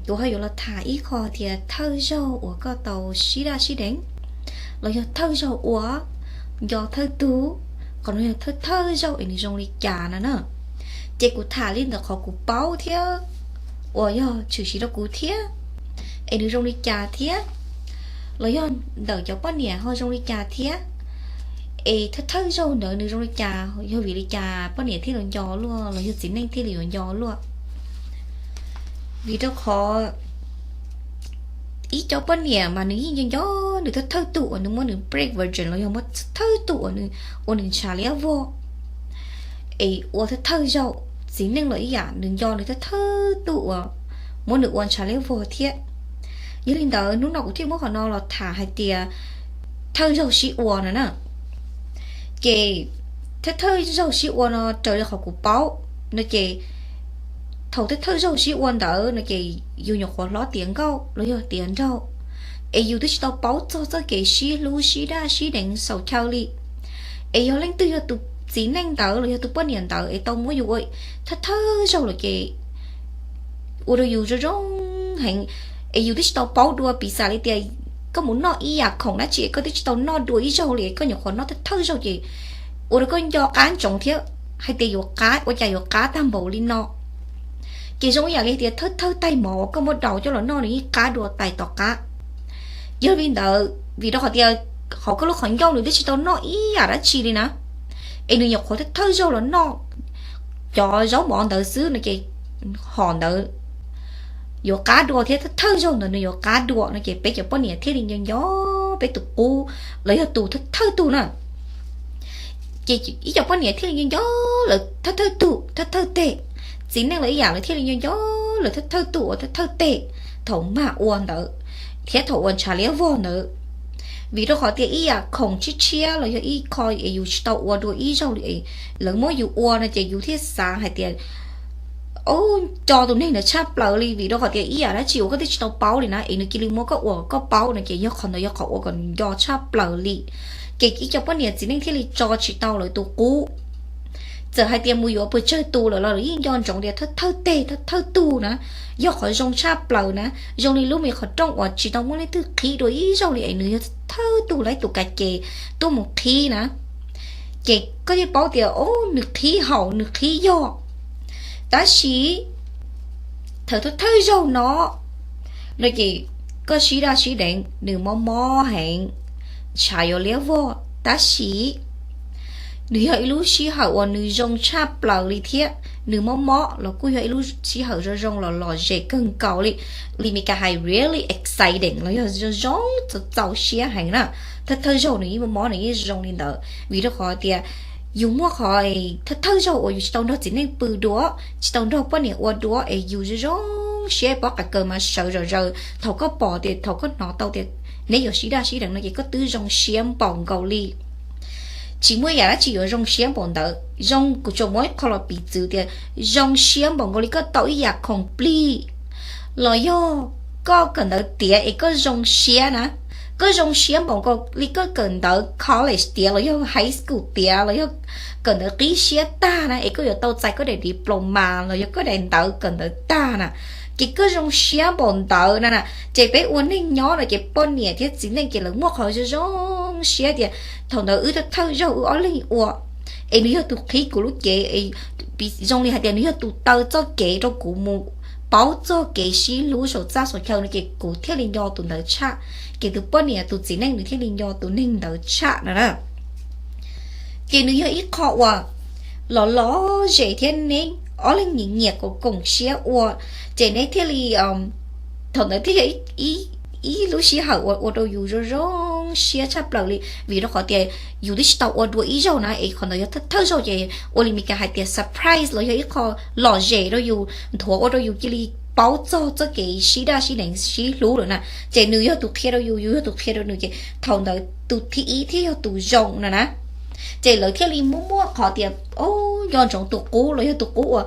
Kuv ho yuav los tham ib qho tias thawj zaug uas koj tau sib daj sib deev, los yog thawj zaug ua, nco thawj tug, qhov no yog thawj thawj zaug es nws zoo li cas no na. Ces kuv tham li ntawm qhov kuv paub thiab uas yog tshwm sim rau kuv thiab, es nws zoo li cas thiab, los yog ntawm cov poj niam ho zoo li cas thiab, es thawj thawj zaug ntawd nws zoo li cas, yog vim li cas poj niam thiaj li nco luaj los yog txiv neej thiaj li yuav nco luaj. Vim rau qhov ib co poj niam mas nws yeej nco nco nws thawj thawj tug uas nws muab nws break virgin los yog muab thawj tug uas nws ua nws ntshav liab vog, es ua thawj thawj zaug. Txiv neej los ib yam, nws nco nws thawj thawj tug uas muab nws ua ntshav liab vog thiab. Yog li ntawd hnub no kuv thiaj muab qhov no los tham hais tias thawj zaug sib ua no na. Ces thawj thawj zaug sib ua no raws li qhov kuv paub no ces thaum thawj thawj zaug sib ua ntawd no ces yus nyuam qhuav hlob tiav nkauj los yog tiav nraug, es yus twb tsis tau paub txog txoj kev sib hlub sib daj sib deev xaus chaw li. Es yog leej twg yog tus txiv neej ntawd los yog tus poj niam ntawd es tau muab yus ua thawj thawj zaug lawm ces ua rau yus zoo zoo heev, es yus twb tsis tau paub dua. Piv xam li tias koj mus noj ib yam khoom dab tsi es koj twb tsis tau noj dua ib zaug li, koj nyuam qhuav noj thawj thawj zaug ces ua rau koj nco qab ntsoov thiab hais tias yuav qab, ua cas yuav qab tag npaum li no. Ces zoo ib yam li tias thawj thawj tais mov uas koj muab daus coj los noj nws yeej qab dua tais tom qab. Yog li ntawd vim rau qhov tias hauv koj lub qhov ncauj nws twb tsis tau noj ib yam dab tsi li na, es nws nyuam qhuav thawj thawj zaug los noj cov zaub mov ntawd xwb no ces hom ntawd yuav qab dua thiab thawj thawj zaug ntawd nws yuav qab dua no ces peb cov poj niam thiaj li nco nco peb tus qub los yog tus thawj thawj tug na. Ces ib co poj niam thiaj li nco nco lawv thawj thawj tug thawj thawj teg. Txiv neej lawv ib yam lawv thiaj li nco nco lawv thawj thawj tug uas thawj thawj teg thaum mag ua ntawd thiab thaum ua ntshav liab vog ntawd. Vim rau qhov tias ib yam khoom tshiab tshiab los yog ib qho es yus tsis tau ua dua ib zaug li, lawv muab yus ua no ces yus thiaj xav hais tias, o, nco tus neeg ntawd tshaj plaws li, vim rau qhov tias ib yam dab tsi uas koj twb tsis tau paub li na es nws cia li muab koj ua koj paub no ces yog qhov ntawd yog qhov uas kom nco tshaj plaws li. Ces ib co poj niam txiv neej thiaj li tso tsis tau lawv tus qub. Txawm hais tias mus yuav pes tsawg tus lawm los lawv yeej nco ntsoov tias thawj thawj teg thawj thawj tug na yog qhov zoo tshaj plaws na, zoo li lub me qhov rooj uas tsis tau muaj leej twg qhib dua ib zaug li es nws yog thawj tug lawv tus ka ces tuaj mus qhib na. Ces koj yeej paub tias, o, nws qhib haum nws qhib yog. Tab sis thaum thawj thawj zaug no no ces koj sib daj sib deev nws mob mob heev, ntshav yuav liab vog, tab sis nws yog ib lub sij hawm uas nws zoo tshaj plaws li thiab. Nws mob mob los kuj yog ib lub sij hawm zoo zoo los lom zem kawg nkaus li, li Meskas hais really exciting los yog zoo zoo txaus txaus siab heev na. Thawj thawj zaug nws yeej mob mob nws yeej zoo li ntawd vim rau qhov tias yus muaj qhov thawj thawj zaug uas yus tsis tau nrog txiv neej pw dua, tsis tau nrog poj niam ua dua es yus zoo zoo siab pob qa kaws mas sawv zom zaws thaum koj pom tias thaum koj hnov tau tias neb yuav sib daj sib deev no ces koj twb zoo siab npaum nkaus li. Tsis muaj yam dab tsi yuav zoo siab npaum ntawd. Zoo, kuv tsuas muab ib qho los piv txwv tias zoo siab npaum nkaus li koj tau ib yam khoom plig los yog koj kawm ntawv tiav es koj zoo siab na. Koj zoo siab npaum nkaus li koj kawm ntawv college tiav los yog high school tiav los yog kawm ntawv qib siab tag na es koj yuav tau txais koj daim diploma los yog koj daim ntawv kawm ntawv tag na. Ces koj zoo siab npaum ntawd na na. Ces peb ua neej nyob no ces poj niam thiab txiv neej ces lawv muaj qhov zoo zoo siab tias thaum ntawd wb thawj thawj zaug wb ob leeg ua es nws yog tus qhib kuv lub cev, zoo li hais tias nws yog tus taw txoj kev rau kuv mus paub txoj kev sib hlub saum txaj saum chaw no ces kuv thiaj li nco tus ntawd tshaj. Ces tus poj niam tus txiv neej nws thiaj li nco tus neeg ntawd tshaj no na. Ces nws yog ib qho uas los lom zem thiab neb ob leeg nyiam nyiam koom koom siab ua, ces neb thiaj li, thaum ntawd thiaj yog ib lub sij hawm uas ua rau yus zoo zoo siab tshaj plaws li, vim rau qhov tias yus twb tsis tau ua dua ib zaug na, es qhov ntawd yog thawj zaug ces ua li Meskas hais tias surprise los yog ib qho lom zem rau yus, nthuav ua rau yus cia li paub txog txoj kev sib daj sib deev sib hlub lawm na. Ces nws yog tus qhia rau yus, yus yog tus qhia rau nws, ces thaum ntawd tus thib ib thiaj yog tus zoo no na. Ces lawv thiaj li muaj muaj qhov tias, o, nco ntsoov tus qub los yog tus qub uas,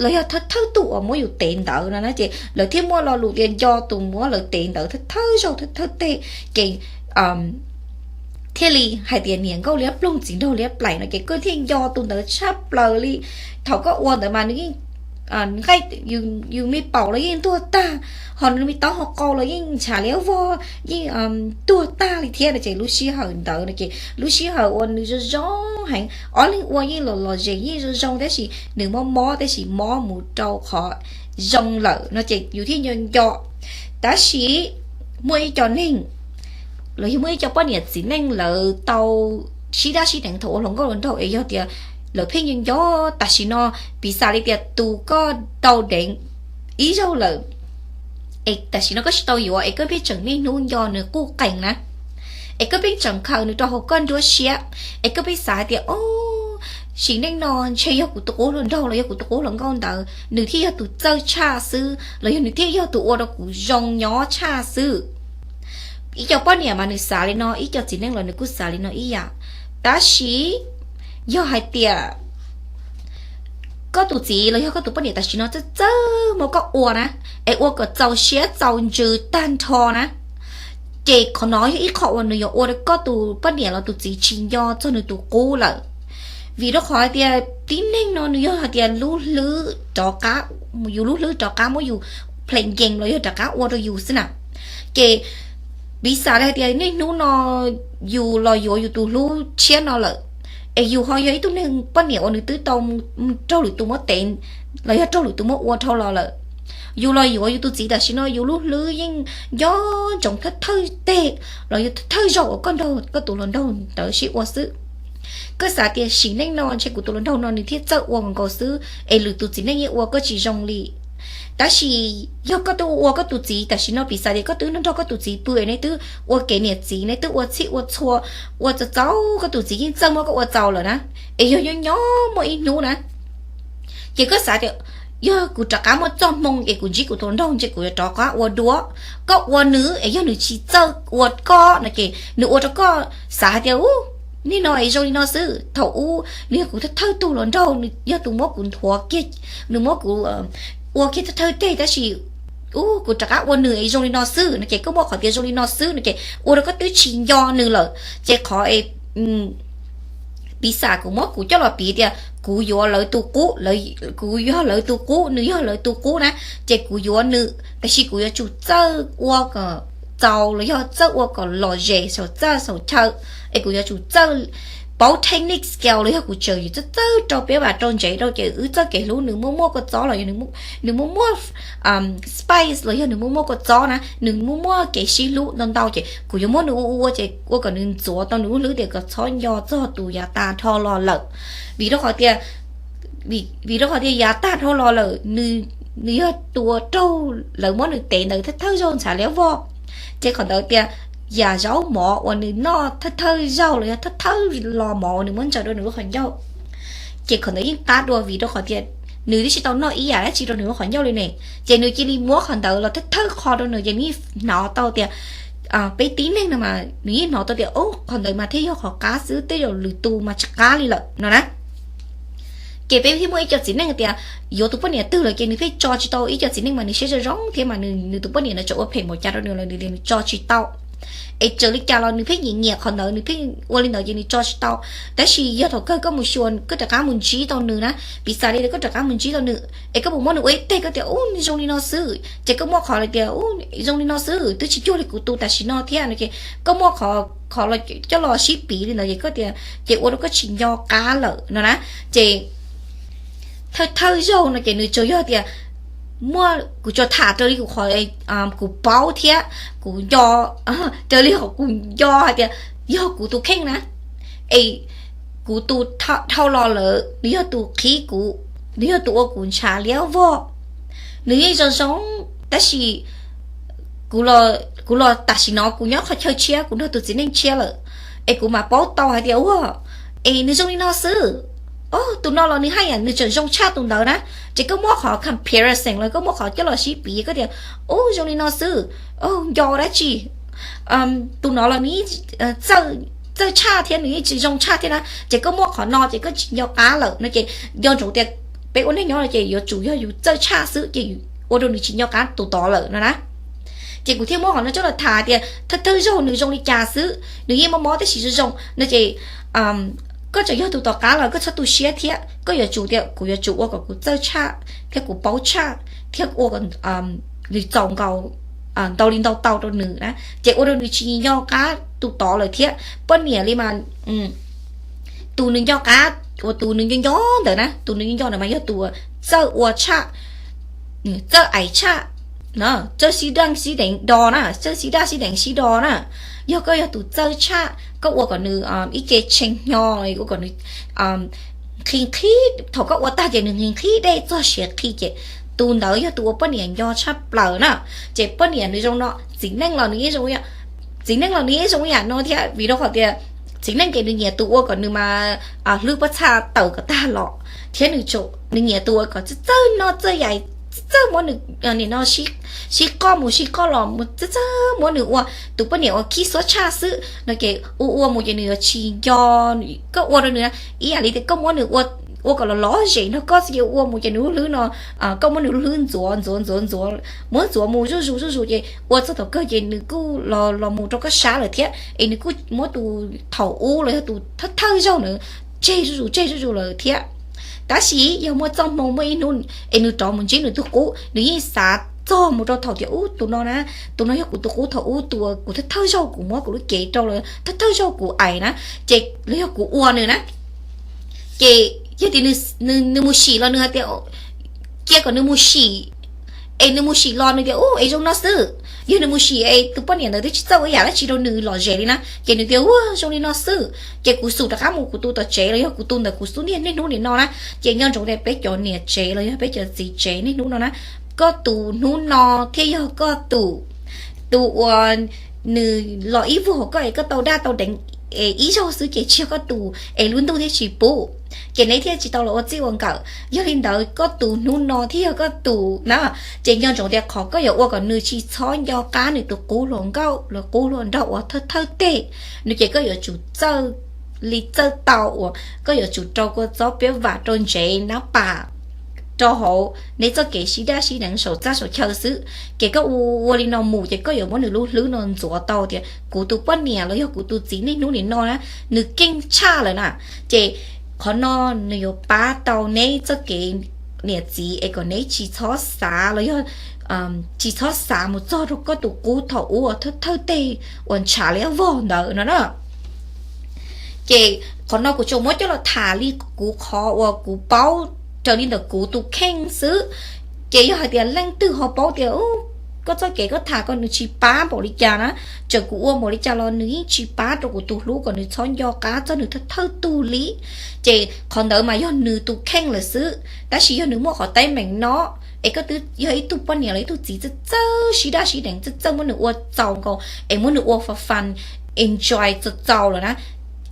los yog thawj thawj tug uas muab yus tev ntawd no na, ces lawv thiaj muaj lo lus tias nco tus muab lawv tev ntawd thawj thawj zaug thawj thawj teg. Ces thiaj li hais tias niam nkauj liab ploog txiv nraug liab plaim no, ces koj thiaj nco tus ntawd tshaj plaws li. Thaum koj ua ntawd mas nws yeej nqaij, yus me paum los yeej ntuag tag, ho nws me taub hau qau los yeej ntshav liab vog, yeej ntuag tag li thiab no ces lub sij hawm ntawd no ces lub sij hawm uas nws zoo zoo heev, ob leeg ua yeej los los zem yeej zoo zoo tab sis nws mob mob tab sis mob mus rau qhov zoo lawm no ces yus thiaj nco nco. Tab sis muaj ib co neeg los yog muaj ib co poj niam txiv neej lawv tau sib dab sib deev thaum ua hluas nkauj hluas nraug es yog tias lawv pheej nco nco tam sim no, piv xam li tias tus koj tau deev ib zaug lawm es tam sim no koj tsis tau yuav es koj pheej tseem niaj hnub nco nws quj qees na, es koj pheej tseem khaws nws rau hauv koj nruab siab, es koj pheej xav hais tias, o, sim neej no ntshe yog kuv tus qub hluas nraug los yog kuv tus qub hluas nkauj ntawd nws thiaj yog tus txawj tshaj xwb los yog nws thiaj yog tus ua rau kuv zoo nyob tshaj xwb. Ib co poj niam mas nws xav li no, ib co txiv neej los nws kuj xav li no ib yam. Tab sis yog hais tias koj tus txiv los yog koj tus poj niam tam sim no txawj txawj muab koj ua na, es ua kom txaus siab txaus ntsws tag nrho na, ces qhov no yog ib qho uas nws yuav ua rau koj tus poj niam los tus txiv tsis nco txog nws tus qub lawm. Vim rau qhov hais tias tib neeg no nws yog hais tias lub hlwb rov qab, yus lub hlwb rov qab muab yus plam yees los yog rov qab ua rau yus xwb na. Ces piv xam li hais tias niaj hnub no yus los yuav yus tus hlub tshiab no lawm, es yus ho yog ib tug neeg poj niam uas nws twb tau raug lwm tus muab tev los yog raug lwm tus muab ua dhau los lawm. Yus los yuav yus tus txiv tam sim no yus lub hlwb yeej nco ntsoov thawj thawj teg los yog thawj thawj zaug uas koj nrog koj tus hluas nraug ntawd sib ua xwb. Koj xav tias sim neej no ntshe kuv tus hluas nraug no nws thiaj txawj ua nkaus xwb es lwm tus txiv neej yeej ua koj tsis zoo li. Tab sis yog koj twb ua ua koj tus txiv tam sim no, piv xam tias koj twb nrog koj tus txiv pw es neb twb ua kev niam txiv, neb twb ua txhij ua txhua, ua txaus txaus, koj tus txiv yeej txawj muab koj ua txaus lawm na. Es yog nyob nyob muaj ib hnub na, ces koj xav tias yog kuv rov qab muaj txoj hmoo es kuv ntsib kuv tus hluas nraug ntshe kuv yuav rov qab ua dua koj ua nws, es yog nws tsis txawj ua koj no ces nws ua rau koj xav hais tias, u, niaj no es zoo li no xwb, thaum ub nws yog kuv thawj thawj tug hluas nraug, nws yog tus muab kuv nthuav kiag, nws muab kuv ua kiag thawj thawj teg, tab sis u, kuv rov qab ua nws es zoo li no xwb no ces koj muaj qhov tias zoo li no xwb no ces ua rau koj twb tsis nco nws lawm. Ces qhov es piv xam kuv muab kuv coj los piv tias kuv yuav lawv tus qub, kuv yog lawv tus qub, nws yog lawv tus qub na, ces kuv yuav nws, tab sis kuv yuav tsum txawj ua kom txaus los yog txawj ua kom lom zem saum txaj saum chaw, es kuv yuav tsum txawj paub technique skill los yog kuv tseem yuav txawj txawj rau peb vam rau ntsev rau ces wb txoj kev hlub nws muaj muaj kua txob los yog nws muaj muaj spice los yog nws muaj muaj kua txob na, nws muaj muaj kev sib hlub ntau ntau ces kuv yuav muab nws ua ua ces ua kom nws ntxuav tau nws lub hlwb tias kom txhob nco txog tus yav tag dhau los lawm. Vim rau qhov tias, vim rau qhov tias yav tag dhau los lawm, nws yog tus uas raug lawv muab nws tev ntawd thawj thawj zaug ntshav liab vog. Ces qhov ntawd tias yam zaub mov uas nws noj thawj thawj zaug los yog thawj thawj los mov uas nws muab ntsaws rau nws lub qhov ncauj, ces qhov ntawd yeej qab dua vim rau qhov tias nws twb tsis tau noj ib yam dab tsi rau nws lub qhov ncauj li ne. Ces nws cia li muab qhov ntawd los thawj thawj qho rau nws ces nws yeej hnov tau tias, peb tib neeg no mas nws yeej hnov tau tias, o, qhov ntawd mas thiaj yog qhov qab xwb, tej zaum lwm tus mas tsis qab li lawm no na. Ces peb thiaj muaj ib co txiv neej tias yuav tus poj niam twg lawm ces nws pheej tso tsis tau, ib co txiv neej mas nws siab zoo zoo thiab mas nws tus poj niam no tseem ua phem npaum cas rau nws los nws tias nws tso tsis tau. Es txawm li cas los nws pheej nyiam nyiam qhov ntawd, nws pheej ua li ntawd ces nws tso tsis tau. Tab sis yog thaum kawg koj mus xyuas koj rov qab mus ntsib tau nws na, piv xam li koj rov qab mus ntsib tau nws es koj puas muab nws ua ib teg, koj tias, u, zoo li no xwb, ces koj muaj qhov li tias, u, zoo li no xwb, twb tsis cuag li kuv tus tam sim no thiab no ces koj muaj qhov, qhov coj los sib piv li ntawd ces koj tias, ces ua rau koj tsis nco qab lawm no na. Ces thawj thawj zaug no ces nws tsuas yog tias muaj, kuv tsuas tham raws li kuv qhov, kuv paub thiab kuv nco, raws li qhov kuv nco hais tias yog kuv tus kheej na, es kuv tus dhau los lawm nws yog tus qhib kuv, nws yog tus ua kuv ntshav liab vog. Nws yeej zoo zoo, tab sis kuv los tam sim no kuv nyob qhov chaw tshiab, kuv nrog tus txiv neej tshiab lawm, es kuv mam paub tau hais tias, ua, es nws zoo li no xwb. O, tus no los nws haj yam nws tseem zoo tshaj tus ntawd na. Ces koj muaj qhov comparison los koj muaj qhov coj los sib piv, koj tias, u, zoo li no xwb, nco dab tsi, tus no los nws txawj tshaj thiab nws yeej tsis zoo tshaj thiab na, ces koj muaj qhov no ces koj tsis nco qab lawm no ces nco ntsoov tias peb ua neej nyob no ces yuav tsum yog yus txawj tshaj xwb ces ua rau nws tsis nco qab tus tod lawm no na. Ces kuv thiaj muab qhov no coj los tham tias thawj thawj zaug nws zoo li cas xwb, nws yeej mob mob tab sis zoo zoo no ces Koj tseem yog tus tom qab los koj txhob tu siab thiab, koj yuav tsum tias kuv yuav tsum ua kom kuv txawj tshaj thiab kuv paub tshaj thiab ua kom nws txaus nkaus ntau li ntau tau rau nws na, ces ua rau nws tsis nco qab tus tod lawm thiab. Poj niam li mas tus nws nco qab uas tus nws nco nco ntawd na, tus nws nco nco ntawd mas yog tus txawj ua tshaj, txawj aim tshaj, txawj sib daj sib deev do na, txawj sib daj sib deev sib do na. Yog koj yog tus txawj tshaj, koj ua kom nws ib ce tshee hnyo, ua kom nws nqhis nqhis, thaum koj ua tag ces nws nqhis nqhis dej txog siav qhi ces tus ntawd yog tus uas poj niam nco tshaj plaws na. Ces poj niam nws zoo no, txiv neej los nws yeej zoo, txiv neej los nws yeej zoo yam no thiab, vim rau qhov tias txiv neej ces nws nyiam tus ua kom nws mas hlwb pob txha tawm kom tag los thiab nws, nws nyiam tus ua kom txawj txawj noj txawj yais, txawj txawj muab nws nim no sib qoj mus sib qoj los mus, txawj txawj muab nws ua tus poj niam uas khib xuab tshaj xwb no ces ua ua mus ces nws yuav tsis nco. Koj ua rau nws ib yam li tias koj muab nws ua kom los lov zem nrog koj xwb ces ua mus ces nws lub hlwb no, koj muab nws lub hlwb ntxuav ntxuav ntxuav ntxuav, muab ntxuav mus zuj zus zuj zus ces ua txog thaum kawg ces nws kuj los mus rau koj sab lawm thiab es nws kuj muab tus thaum ub los yog tus thawj thawj zaug nws tseg zuj zus tseg zuj zus lawm thiab. Tab sis yog muaj txoj hmoo muaj ib hnub es nws rov mus ntsib nws tus qub, nws yeej xav txog mus rau thaum tias ub tus no na, tus no yog kuv tus qub thaum ub, tus uas kuv thawj thawj zaug kuv muab kuv lub cev rau los thawj thawj zaug kuv aim na, ces los yog kuv ua nws na. Ces yog tias nws mus sim los nws hais tias cia kom nws mus sim, es nws mus sim los nws tias ub es zoo no xwb. Yog nws mus sim es tus poj niam ntawd twb tsis txawj ua yam dab tsi rau nws lom zem li na ces nws tias ua zoo li no xwb ces kuv xub rov qab mus kuv tus tom tsev los yog kuv tus ntawm kuv xub niag niaj hnub nim no na. Ces nco ntsoov tias peb cov niam tsev los yog peb cov txiv tsev niaj hnub no na, koj tus hnub no thiaj yog koj tus, tus uas nws los ib vuag hauv koj es koj tau daj tau deev es ib zaug xwb ces tsis yog koj tus es lub ntuj thiaj tsis pub, ces neb thiaj tsis tau los ua txij ua nkawm. Yog li ntawd koj tus hnub no thiaj yog koj tus na. Ces nco ntsoov tias qhov koj yuav ua kom nws tsis txhob nco qab nws tus qub hluas nkauj los qub hluas nraug uas thawj thawj teg no ces koj yuav tsum txawj li txawj tau uas koj yuav tsum rau kua txob piab vam rau ntsev nab pas rau hauv neb txoj kev sib daj sib deev saum txaj saum chaw xwb. Ces koj ua ua li no mus ces koj yuav muab nws lub hlwb no ntxuav tau tias kuv tus poj niam los yog kuv tus txiv niaj hnub nim no na, nws keej tshaj lawm na. Ces qhov no nws yuav pab tau neb txoj kev niam txiv es kom neb tsis txhob xav los yog tsis txhob xav mus txog rau koj tus qub thaum ub uas thawj thawj teg uas ntshav liab vog ntawd no na. Ces qhov no kuv tsuas muab coj los tham li kuv qhov uas kuv paub raws li ntawm kuv tus kheej xwb. Ces yog hais tias leej twg ho paub tias koj txoj kev koj tham ko nws tsis pab npaum li cas na, txawm kuv ua npaum li cas los nws yeej tsis pab rau kuv tus hlub kom nws txhob nco qab txog nws thawj thawj tug li, ces qhov ntawd mas yog nws tus kheej lawm xwb. Tab sis yog nws muaj qhov teeb meem no es koj twb yog ib tug poj niam los ib tug txiv txawj txawj sib daj sib deev, txawj txawj muab nws ua txaus nkaus es muab nws ua fa fun, enjoy txaus txaus lawm na,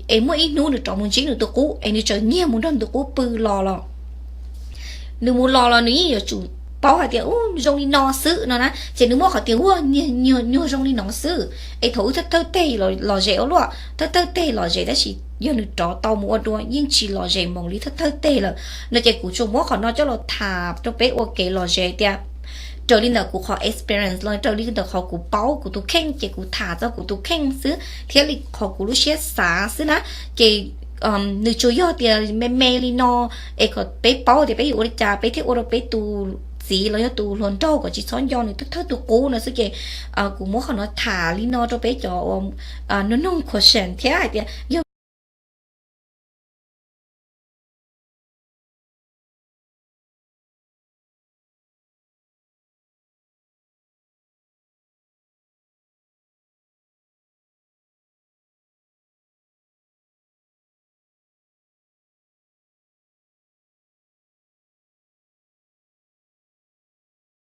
es muaj ib hnub nws rov mus ntsib nws tus qub es nws tseem nyiag mus nrog nws tus qub pw los los nws mus los los nws yeej yuav tsum paub hais tias ub zoo li no xwb no na, ces nws muaj qhov tias ua nyuag zoo li no xwb. Es thaum ub thawj thawj teg lom zem ua luaj, thawj thawj teg lom zem, tab sis yog nws rov tau mus ua dua yeej tsis lom zem npaum li thawj thawj teg lawm no. Ces kuv tsuas muab qhov no coj los tham rau peb ua kev lom zem tias raws li ntawm kuv qhov experience los raws li ntawm qhov kuv paub kuv tus kheej ces kuv tham txog kuv tus kheej xwb thiab li qhov kuv lub siab xav xwb na. Ces nws tsuas yog tias me me li no es kom peb paub tias peb yuav ua li cas peb thiaj ua rau peb tus txiv los yog tus hluas nraug kom tsis txhob nco nws thawj thawj tus qub no xwb. Ces kuv muab qhov no tham li no rau peb cov uas nug noog question thiab hais tias yog